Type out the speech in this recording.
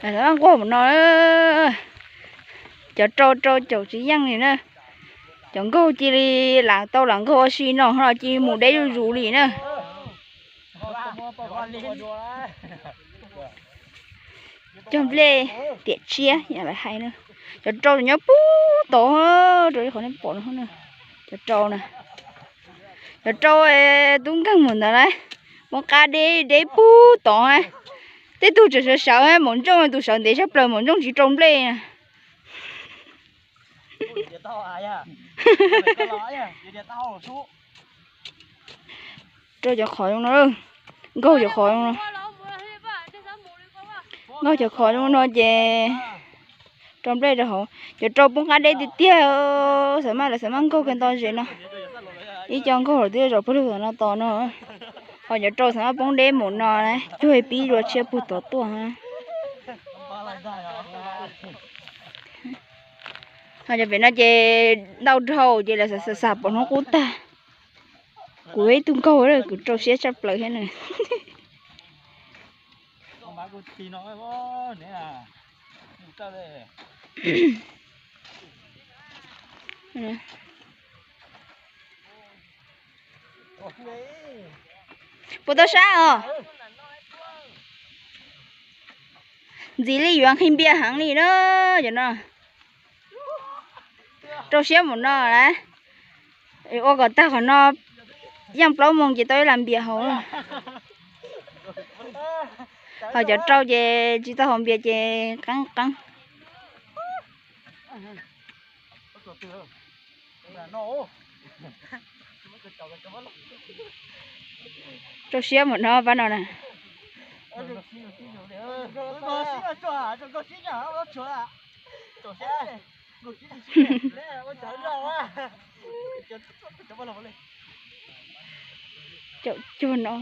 Nquag mus no, cov rau rau caum tsis yeej li na. Cov nkaug cia li lam tau lam nkaug ua si no los cia li mus deb zuj zus li na. Cog nplej tiam tshiab yam lawv hais na. Cov rau nyob puag tod, rau qhov nej pom no, cov rau na. Cov rau tub nkeeg mus ntawd na, poob qab deb deb puag tod. Tej tug tseem sawv sawv, maum ntsooj tus sawv ntev tshaj plaws, maum ntsooj tsis rau nplej na. Rau cov qhov zoo no, nkaug cov qhov zoo no, nkaug cov qhov zoo no ces rau nplej rau hauv. Cov rau poob qab deb tiag tiag, xav maj lawv xav maj nkaug kiag nto zes no. Ib co nkaug lawm twb zaum pawg lug tom no tos no. Ho cov rau xav maj poob deb mus no na, cuag pib dua tshiab puag tod tuaj. Ho cov pem no ces ntau dhau ces lawv xav xav pom hnub qub tag. Kuv ib tug nkaug, kuv rau siab tshaj plaws thiab na. Puas tau sab os? Ntxiv li yuav nqhis npias heev li na, cov no. Rau siab mus no lawm. Ua kom tag qhov no, yeej plaub moos ces tau ib lam npias hauv. Ho cov rau ces tsis tau haus npias ces qeeb qeeb. Rau siab mus no pab no na. Caum cuag no.